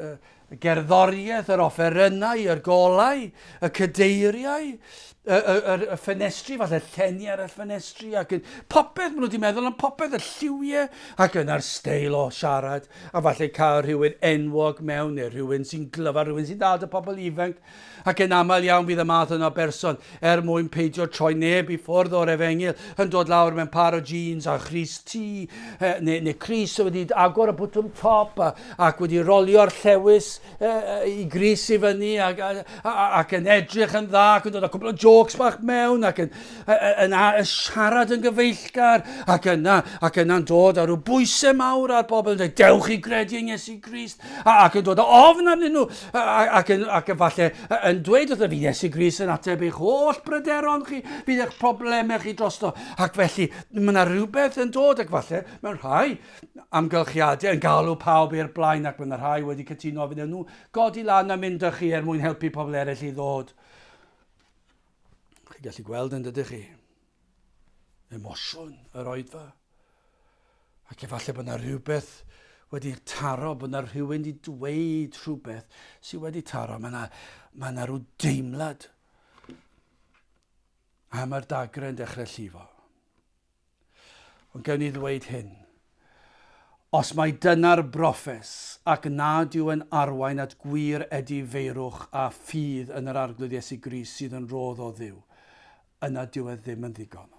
y gerddoriaeth, yr offerynnau, yr golau, y cadeiriau, y, y, y, y ffenestri, falle llenni ar y ffenestri, ac yn, popeth, maen nhw wedi meddwl am popeth, y lliwiau, ac yna'r steil o siarad, a falle cael rhywun enwog mewn, neu rhywun sy'n glyfar, rhywun sy'n dal dy pobl ifanc, ac yn aml iawn fydd y math yna o berson, er mwyn peidio troi neb i ffwrdd o'r efengyl, yn dod lawr mewn par o jeans a chrys T, neu, neu crys wedi agor y bwtwm top a, ac wedi rolio'r llewis i grys i fyny ac, ac yn edrych yn dda ac yn dod â cwbl o jokes bach mewn ac yn, yn, yn, siarad yn gyfeillgar ac yna ac yna'n dod â rhyw bwysau mawr ar bobl yn dweud dewch i gredu yn Iesu Grist ac yn dod â ofn arnyn nhw ac, yn, ac falle yn dweud wrtho fi Iesu Grist yn ateb eich holl bryderon chi bydd eich problemau chi drosto ac felly mae yna rhywbeth yn dod ac falle mewn rhai amgylchiadau yn galw pawb i'r blaen ac mae yna rhai wedi cytuno fydden nhw godi lan a mynd â chi er mwyn helpu pobl eraill i ddod. Chi'n gallu gweld yn dydych chi? Emosiwn yr oedfa. Ac efallai bod yna rhywbeth wedi taro, bod yna rhywun wedi dweud rhywbeth sydd wedi taro. Mae yna, mae yna rhyw deimlad. A mae'r dagrau yn dechrau llifo. Ond gewn ni ddweud hyn. Os mai dyna'r broffes, ac nad yw yn arwain at gwir edifeirwch a ffydd yn yr Arglwydd Iesu Grist sydd yn rhodd o Dduw, yna dyw e ddim yn ddigon.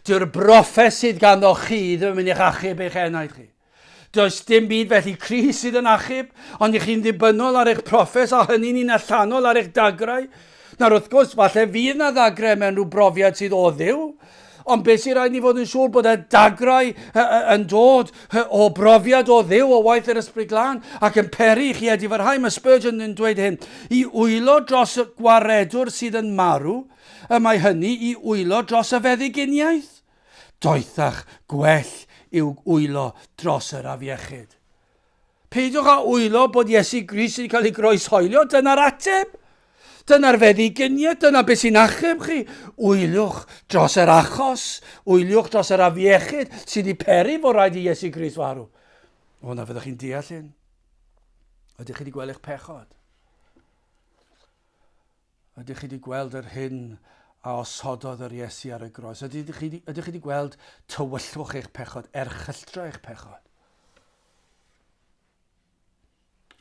Dyw'r broffes sydd ganddo chi ddim yn mynd i'ch achub eich enaid chi. Does dim byd felly Crist sydd yn achub, ond i chi'n ddibynnol ar eich proffes a hynny'n un allanol ar eich dagrau. Nawr wrth gwrs, falle fydd na ddagrau mewn rhyw brofiad sydd o Dduw, ond beth sy'n rhaid ni fod yn siŵr bod y dagrau yn dod o brofiad o Dduw, o waith yr Ysbryd Glân, ac yn peri i chi edifarhau. Mae Spurgeon yn dweud hyn, i wylo dros y gwaredwr sydd yn marw, y mae hynny i wylo dros y feddyginiaeth. Doethach gwell yw wylo dros yr afiechyd. Peidiwch â wylo bod Iesu Grist wedi cael ei groeshoelio, dyna'r ateb. Dyna'r feddyginiaeth, dyna beth sy'n achub chi. Wyliwch dros yr achos, wyliwch dros yr afiechyd sydd wedi peri fod rhaid i Iesu Grist farw. O, na fyddwch chi'n deall hyn. Ydych chi wedi gweld eich pechod? Ydych chi wedi gweld yr hyn a osododd yr Iesu ar y groes? Ydych chi, ydych chi wedi gweld tywyllwch eich pechod, erchylltra eich pechod?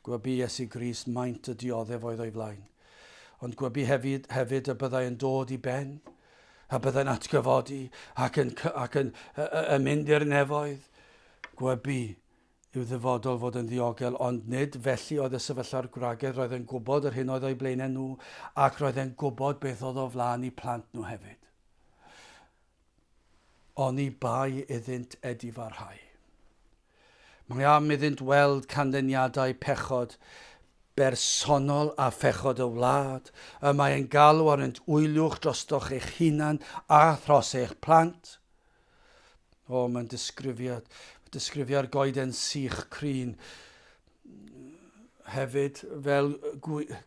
Gwybu Iesu Grist maint y dioddef oedd o'i flaen. Ond gwybu hefyd, hefyd y byddai yn dod i ben, a byddai'n atgyfodi ac yn, ac yn, yn mynd i'r nefoedd. Gwybu i'w ddyfodol fod yn ddiogel, ond nid felly oedd y sefyllfa'r gwragedd, roedd e'n gwybod yr hyn oedd o'u blaenau nhw, ac roedd e'n gwybod beth oedd o flaen eu plant nhw hefyd. Oni bai iddynt edifarhau. Mae am iddynt weld canlyniadau pechod bersonol a phechod y wlad, y mae e'n galw arnynt wyliwch drostoch eich hunan a thros eich plant. O, mae'n disgrifiad, disgrifio'r goeden sych crin hefyd fel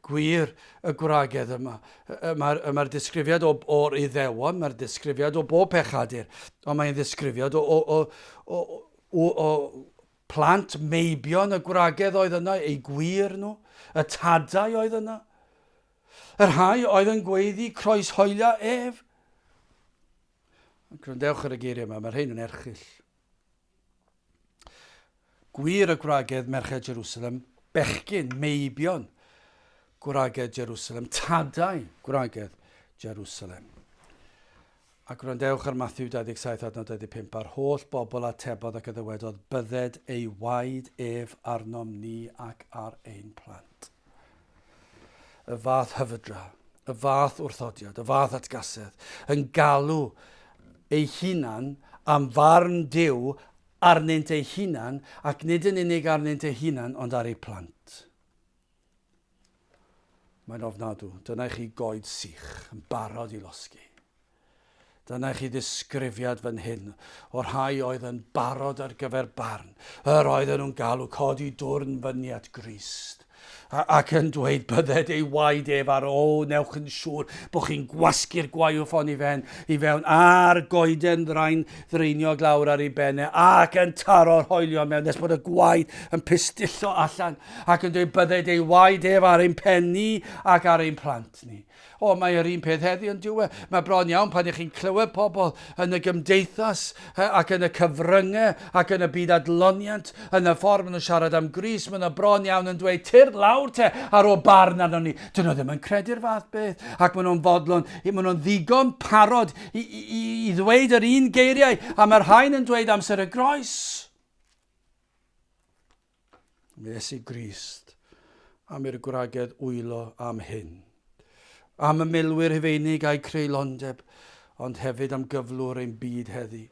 gwir y gwragedd yma. Mae'r mae disgrifiad o'r Iddewon, mae'r disgrifiad o bob pechadur, ond mae'n ddisgrifiad o, o, o, o, o, o plant meibion y gwragedd oedd yna, eu gwir nhw, y tadau oedd yna, y rhai oedd yn gweiddi croeshoelio ef. Gwrandewch ar y geiriau yma, mae'r rhain yn erchyll. Gwir y gwragedd merched Jerusalem, bechgyn, meibion gwragedd Jerusalem, tadau gwragedd Jerusalem. A gwrandewch ar Matthew 27 adnod 25, a'r holl bobl atebodd ac a ddywedodd, bydded ei waed ef arnom ni ac ar ein plant. Y fath hyfydra, y fath wrthodiad, y fath atgasedd, yn galw ei hunan am farn Duw arnynt ei hunan, ac nid yn unig arnynt ei hunan, ond ar eu plant. Mae'n ofnadw. Dyna i chi goed sych, yn barod i losgi. Dyna i chi ddisgrifiad fan hyn o'r rhai oedd yn barod ar gyfer barn. Yr oedden nhw'n galw codi dwrn fyny at Grist ac yn dweud bydded ei waed ef ar o, newch yn siŵr bod chi'n gwasgu'r gwaywffon i fen, i fewn a'r goeden ddrain ddraeniog lawr ar ei ben e ac yn taro'r hoelion mewn nes bod y gwaed yn pistillo allan ac yn dweud bydded ei waed ef ar ein pen ni ac ar ein plant ni. O, mae yr un peth heddi yn dyw e. Mae bron iawn pan ych chi'n clywed pobl yn y gymdeithas ac yn y cyfryngau ac yn y byd adloniant, yn y ffordd maen nhw'n siarad am Grist, maen nhw bron iawn yn dweud, tyrd lawr te ar ôl barn arnon ni. Dyn nhw ddim yn credu'r fath beth ac maen nhw'n fodlon, maen nhw'n ddigon parod i, i, i, i ddweud yr un geiriau a mae'r rhain yn dweud amser y groes. Iesu Grist, am i'r gwragedd wylo am hyn. Am y milwyr Rhufeinig a'u creulondeb, ond hefyd am gyflwr ein byd heddi.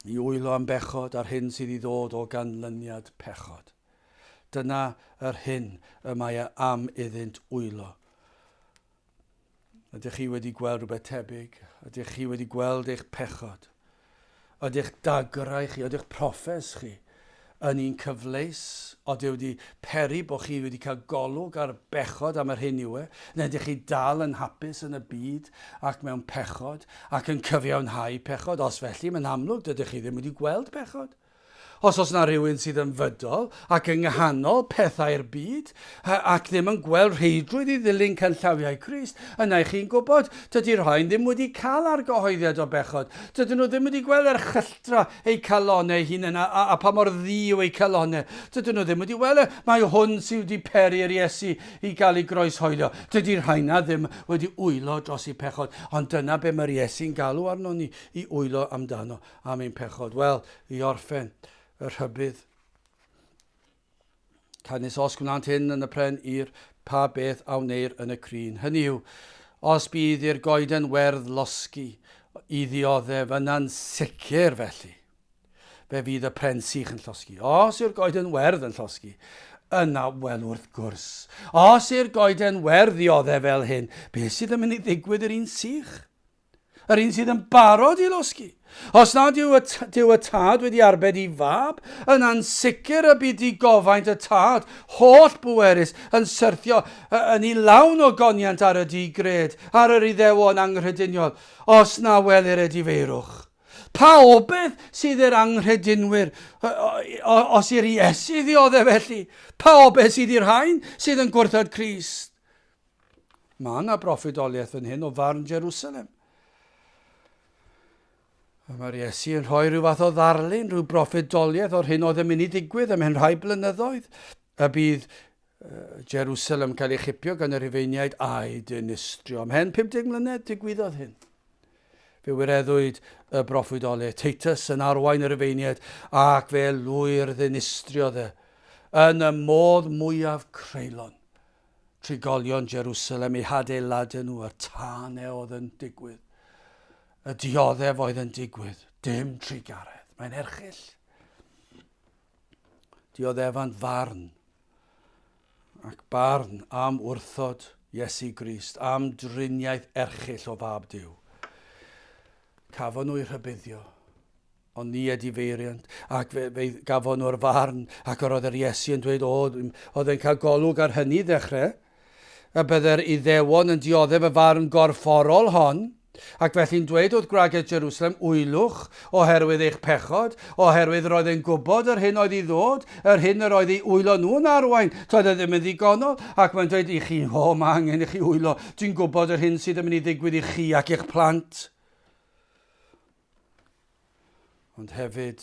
I wylo am bechod a'r hyn sydd i ddod o ganlyniad pechod. Dyna yr hyn y mae e am iddynt wylo. Ydych chi wedi gweld rhywbeth tebyg? Ydych chi wedi gweld eich pechod? Ydych dagrau chi, ydych proffes chi yn un cyfleus? Oeddi wedi peri bod chi wedi cael golwg ar bechod am yr hyn yw e? Neu ydych chi dal yn hapus yn y byd ac mewn pechod ac yn cyfiawnhau pechod? Os felly, mae'n amlwg dydych chi ddim wedi gweld pechod. Os oes 'na rywun sydd yn fydol ac yng nghanol pethau'r byd ac ddim yn gweld rheidrwydd i ddilyn canllawiau Crist, yna i chi'n gwybod, dydy rhain ddim wedi cael argyhoeddiad o bechod. Dydyn nhw ddim wedi gweld erchylltra eu calonnau eu hunain a, a, a pa mor ddu yw eu calonnau. Dydyn nhw ddim wedi weld e. Mae hwn sydd wedi peri'r Iesu i gael ei groeshoelio. Dydy rhaina ddim wedi wylo dros eu pechod, ond dyna be mae'r Iesu'n galw arnon ni i wylo amdano. am ein pechod. Wel, i orffen, y rhybudd. Canys os gwnânt hyn yn y pren i'r pa beth a wneir yn y crin. Hynny yw, os bydd i'r goeden werdd losgi i ddioddef, yna'n sicr felly, fe fydd y pren sych yn llosgi. Os yw'r goeden werdd yn llosgi, yna, wel wrth gwrs, os yw'r goeden werdd ddioddef fel hyn, beth sydd yn mynd i ddigwydd i'r un sych? Yr un sydd yn barod i losgi. Os nad yw y, Duw y Tad wedi arbed i fab, yna'n sicr y bydd digofaint y Tad holl bwerus yn syrthio yn ei lawn o goniant ar y di-gred, ar yr Iddewon anghrediniol, os na welir edifeirwch. Pa obaith sydd i'r anghredinwyr os i'r Iesu ddioddef felly? Pa obaith sydd i'r rhain sydd yn gwrthod Crist? Mae yna broffwydoliaeth fan hyn o farn Jerusalem. A mae'r Iesu yn rhoi rhyw fath o ddarlun, rhyw broffwydoliaeth o'r hyn oedd yn mynd i ddigwydd ymhen rhai blynyddoedd. Y bydd Jerusalem cael ei chipio gan y Rhufeiniaid a'i dinistrio. Ymhen 50 mlynedd digwyddodd hyn. Fe wireddwyd y broffwydoliaeth. Titus yn arwain y Rhufeiniaid ac fe lwyr ddinistriodd e yn y modd mwyaf creulon. Trigolion Jerusalem eu hadeiladu nhw, y tân e oedd yn digwydd. Y dioddef oedd yn digwydd, dim trugaredd. Mae'n erchyll. Dioddefant farn ac barn am wrthod Iesu Grist, am driniaeth erchyll o fab Duw. Cafon nhw eu rhybuddio Ond ni edifeiriant, ac fe, fe gafon nhw'r farn, ac yr oedd yr Iesu yn dweud, o, oedd e'n cael golwg ar hynny ddechrau, y bydde'r Iddewon yn dioddef y farn gorfforol hon, ac felly'n dweud wrth gwragedd Jerusalem, wylwch, oherwydd eich pechod, oherwydd roedd e'n gwybod yr hyn oedd i ddod, yr hyn yr oedd ei wylo nhw'n arwain, toedd e ddim yn ddigonol, ac mae'n dweud i chi, o, mae angen i chi wylo, dwi'n gwybod yr hyn sydd yn mynd i ddigwydd i chi ac i'ch plant. Ond hefyd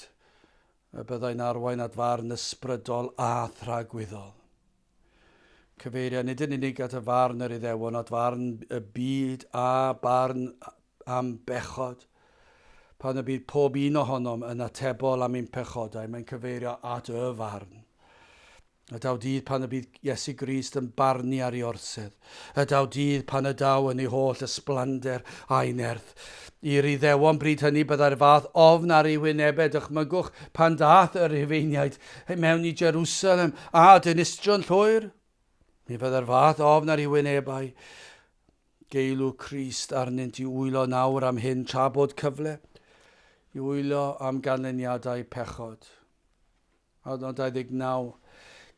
y byddai'n arwain at farn ysbrydol a thragwyddol. Cyfeiria nid yn unig at y farn yr Iddewon, at farn y byd a barn am bechod. Pan y bydd pob un ohonom yn atebol am ein pechodau, mae'n cyfeirio at y farn. Y daw dydd pan y bydd Iesu Grist yn barnu ar ei orsedd. Y daw dydd pan y daw yn ei holl ysblander a'i nerth. I'r Iddewon bryd hynny byddai'r fath ofn ar eu hwynebau, dychmygwch pan ddaeth y Rhufeiniaid mewn i Jerusalem a dinistrio'n llwyr. Mi fyddai'r fath ofn ar eu hwynebau. Geilw Crist arnynt i wylo nawr am hyn tra bod cyfle i wylo am ganlyniadau pechod. Adnod 29,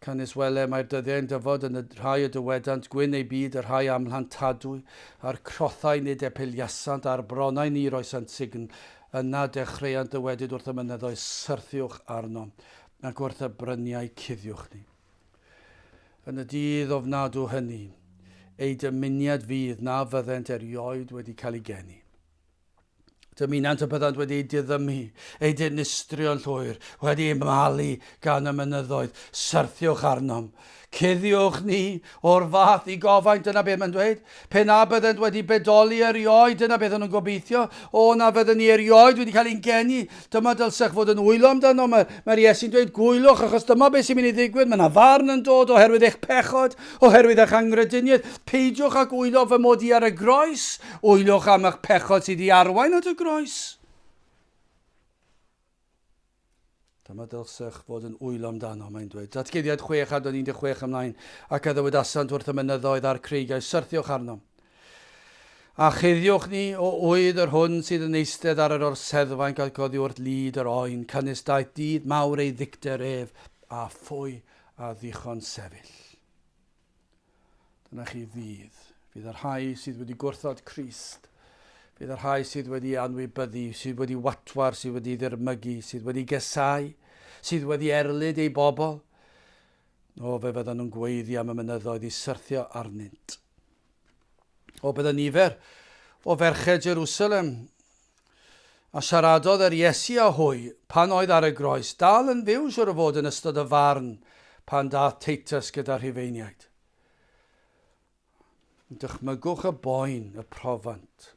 Canys wele, mae'r dyddiau'n dyfod yn y rhai y dywedant, Gwyn eu byd y rhai amhlantadwy, a'r crothau nid epiliasant, a'r bronnau ni roesant sugn, yna dechreuant ddywedyd wrth y mynyddoedd, Syrthiwch arnom, ac wrth y bryniau, Cuddiwch ni. Yn y dydd ofnadw hynny, eu dymuniad fydd na fyddent erioed wedi cael eu geni. Dymunant y byddant wedi eu diddymu, eu dinistrio'n llwyr, wedi eu malu gan y mynyddoedd. Syrthiwch arnom. Cuddiwch ni o'r fath ddigofaint, dyna beth mae'n dweud. Pe na byddent wedi bedoli erioed, dyna beth o'n nhw'n gobeithio. O, na fydden ni erioed wedi cael ein geni. Dyma dylsech fod yn wylo amdano. Mae'r mae Iesu'n dweud, gwylwch, achos dyma beth sy'n mynd i ddigwydd. Mae yna farn yn dod oherwydd eich pechod, oherwydd eich anghrediniaeth. Peidiwch â gwylo fy mod i ar y groes. Wylwch am eich pechod sydd i arwain at y groes. Dyma dylsech fod yn wylo amdano, mae'n dweud. Datguddiad 6 adnod 16 ymlaen, ac a ddywedasant wrth y mynyddoedd a'r creigiau, syrthiwch arnom. A chuddiwch ni o ŵydd yr hwn sydd yn eistedd ar yr orseddfainc ac oddi wrth lid yr oen, canys daeth dydd mawr ei ddicter ef, a phwy a ddichon sefyll. Dyna chi ddydd. Fydd y rhai sydd wedi gwrthod Crist, fydd y rhai sydd wedi anwybyddu, sydd wedi watwar, sydd wedi ddirmygu, sydd wedi gesau, sydd wedi erlid ei bobl, o, fe fyddan nhw'n gweiddi am y mynyddoedd i syrthio arnynt. O, bydde nifer o ferched Jerusalem a siaradodd yr Iesu â hwy pan oedd ar y groes, dal yn fyw siwr o fod yn ystod y farn pan daeth Titus gyda Rhufeiniaid. Dychmygwch y boen, y profant.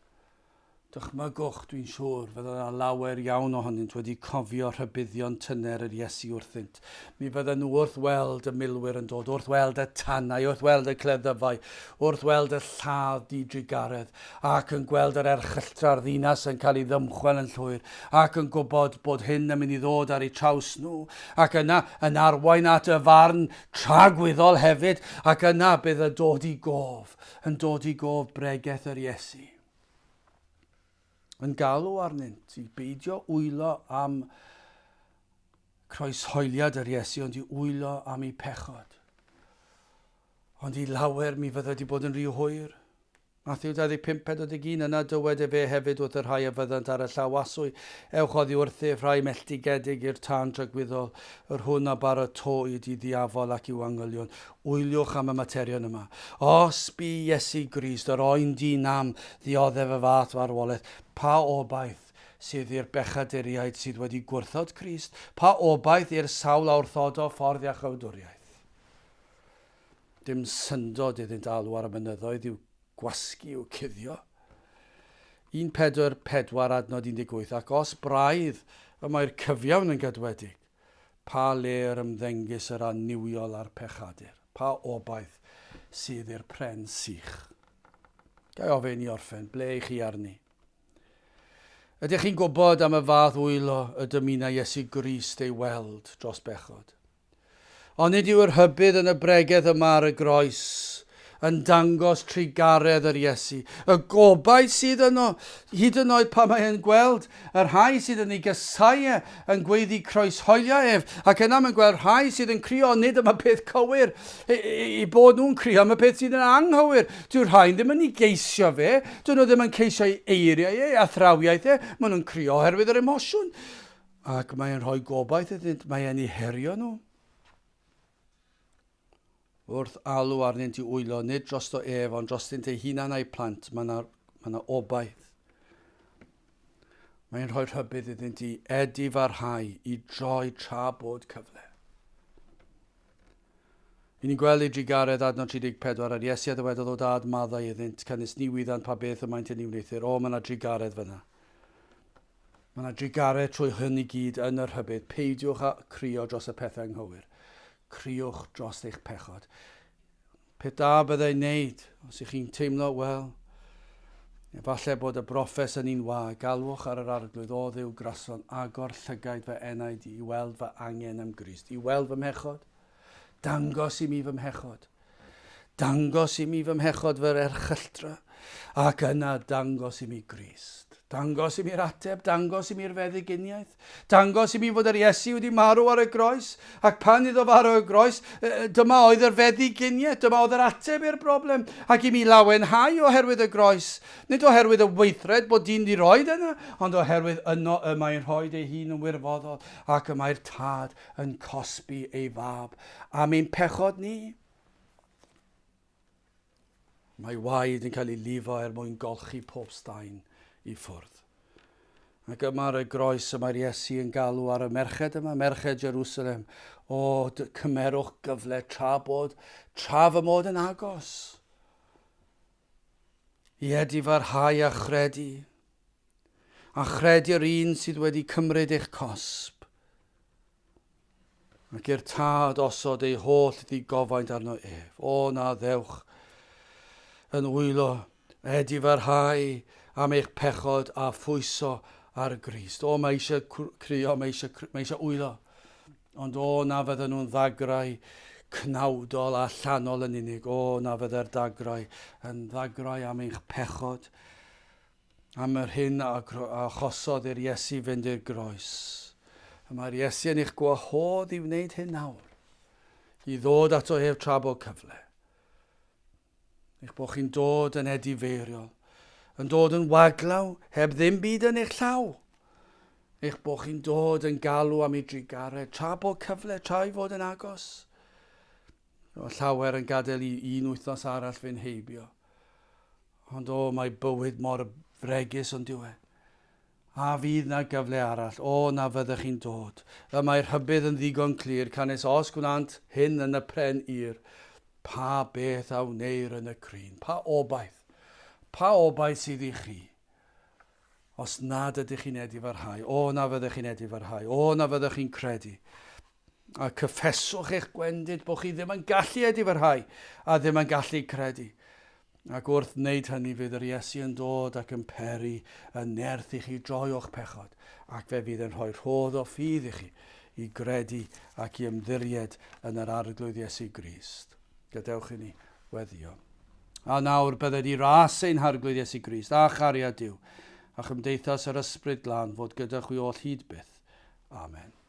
Dychmygwch, dwi'n siŵr, fydda yna lawer iawn ohonynt wedi cofio rhybuddion tyner yr Iesu wrthynt. Mi fydden nhw wrth weld y milwyr yn dod, wrth weld y tanau, wrth weld y cleddyfau, wrth weld y lladd di-drugaredd, ac yn gweld yr erchylltra'r ddinas yn cael ei ddymchwel yn llwyr, ac yn gwybod bod hyn yn mynd i ddod ar eu traws nhw, ac yna yn arwain at y farn tragwyddol hefyd, ac yna bydd y dod i gof, yn dod i gof bregeth yr Iesu. Yn galw arnynt i beidio wylo am croeshoeliad yr Iesu, ond i wylo am eu pechod. Ond i lawer mi fydde wedi bod yn rhy hwyr. Matthew 25, 41, Yna dywed efe hefyd wrth y rhai a fyddant ar y llaw aswy, Ewch oddi wrthyf, rhai melltigedig i'r tân tragwyddol, yr hwn a baratowyd i ddiafol ac i'w angylion. Wyliwch am y materion yma. Os bu Iesu Grist, yr oen di-nam, ddioddef y fath farwolaeth, pa obaith sydd i'r bechaduriaid sydd wedi gwrthod Crist? Pa obaith i'r sawl a wrthodo ffordd iachawdwriaeth? Dim syndod iddynt alw ar y mynyddoedd i'w gwasgu i'w cuddio. 1 Pedr 4 adnod 18 Ac os braidd y mae'r cyfiawn yn gadwedig, Pa le yr ymddengys yr annuwiol a'r pechadur? Pa obaith sydd i'r pren sych? Ga i ofyn i orffen, ble i chi arni? Ydych chi'n gwybod am y fath wylo y dymuna Iesu Grist ei weld dros bechod? Onid yw'r rhybudd yn y bregeth yma ar y groes yn dangos trugaredd yr Iesu, y gobaith sydd yno, hyd yn oed pan mae e'n gweld y rhai sydd yn ei gysau e yn gweiddi croeshoelio ef, ac yna mae'n gweld rhai sydd yn crio, nid am y peth cywir, i bod nhw'n crio am y peth sydd yn anghywir. Dyw'r rhain ddim yn ei geisio fe, dyn nhw ddim yn ceisio ei eiriau e, ei athrawiaeth e, maen nhw'n crio oherwydd yr emosiwn. Ac mae e'n rhoi gobaith iddynt, mae e'n eu herio nhw. Wrth alw arnynt i wylo, nid drosto ef, ond drostynt eu hunan a'u plant, mae yna, mae yna obaith. Mae'n rhoi rhybudd iddynt i edifarhau, i droi tra bod cyfle. I ni'n gweld ei drugaredd adnod 34, a'r Iesu a ddywedodd o dad maddau iddynt, canys ni wyddant pa beth y maent yn ei wneuthur. O, mae yna drugaredd fyna. Mae yna drugaredd trwy hyn i gyd yn y rhybudd. Peidiwch â crio dros y pethau anghywir. Criwch dros eich pechod. Peth da byddai'n wneud, os ych chi'n teimlo, wel, efallai bod y broffes yn un wag, galwch ar yr arglwydd, o Dduw graslon, agor llygaid fy enaid i weld fy angen am Grist, i weld fy mhechod. Dangos i mi fy mhechod. Dangos i mi fy mhechod fy erchylltra, ac yna dangos i mi Grist. Dangos i mi'r ateb, dangos i mi'r feddyginiaeth, dangos i mi fod yr Iesu wedi marw ar y groes, ac pan iddo farw ar y groes, dyma oedd yr feddyginiaeth, dyma oedd yr ateb i'r broblem, ac i mi lawenhau oherwydd y groes, nid oherwydd y weithred bod dyn wedi rhoi yna, ond oherwydd yno y mae'n rhoi ei hun yn wirfoddol, ac y mae'r Tad yn cosbi ei fab am ein pechod ni. Mae waed yn cael ei lifo er mwyn golchi pob staen i ffwrdd. Ac yma ar y groes y mae'r Iesu yn galw ar y merched yma, merched Jerusalem, o, cymerwch gyfle tra bod, tra fy mod yn agos. I edifarhau a chredu, a chredu'r un sydd wedi cymryd eich cosb. Ac i'r tad osod ei holl ddigofaint arno ef. O na ddewch yn wylo, edifarhau am eich pechod a phwyso ar Grist. O, mae eisiau crio, mae eisiau, mae eisiau wylo. Ond o, na fydden nhw'n ddagrau cnawdol a allanol yn unig. O, na fydde'r dagrau yn ddagrau am eich pechod am yr hyn a achosodd i'r Iesu fynd i'r groes. Y mae'r Iesu yn eich gwahodd i wneud hyn nawr, i ddod ato ef tra bod cyfle. Eich bod chi'n dod yn edifeiriol, yn dod yn waglaw, heb ddim byd yn eich llaw. Eich bod chi'n dod yn galw am ei drugaredd, tra bod cyfle, tra i fod yn agos. Mae llawer yn gadael i un wythnos arall fynd heibio. Ond o, mae bywyd mor fregus ond dyw e. A fydd na gyfle arall? O, na fyddech chi'n dod. Y mae rhybudd yn ddigon clir, canys os gwnant hyn yn y pren ir, pa beth a wneir yn y crin? Pa obaith? Pa obaith sydd i chi? Os nad ydych chi'n edifarhau, o na fyddech chi'n edifarhau, o na fyddech chi'n credu, a cyffeswch eich gwendid bod chi ddim yn gallu edifarhau a ddim yn gallu credu. Ac wrth wneud hynny fydd yr Iesu yn dod ac yn peri y nerth i chi droi o'ch pechod, ac fe fydd yn rhoi rhodd o ffydd i chi i gredu ac i ymddiried yn yr Arglwydd Iesu Grist. Gadewch i ni weddio. A nawr bydded i ras ein Harglwydd Iesu Grist, a chariad Duw, a chymdeithas yr Ysbryd Glân fod gyda chwi oll hyd byth. Amen.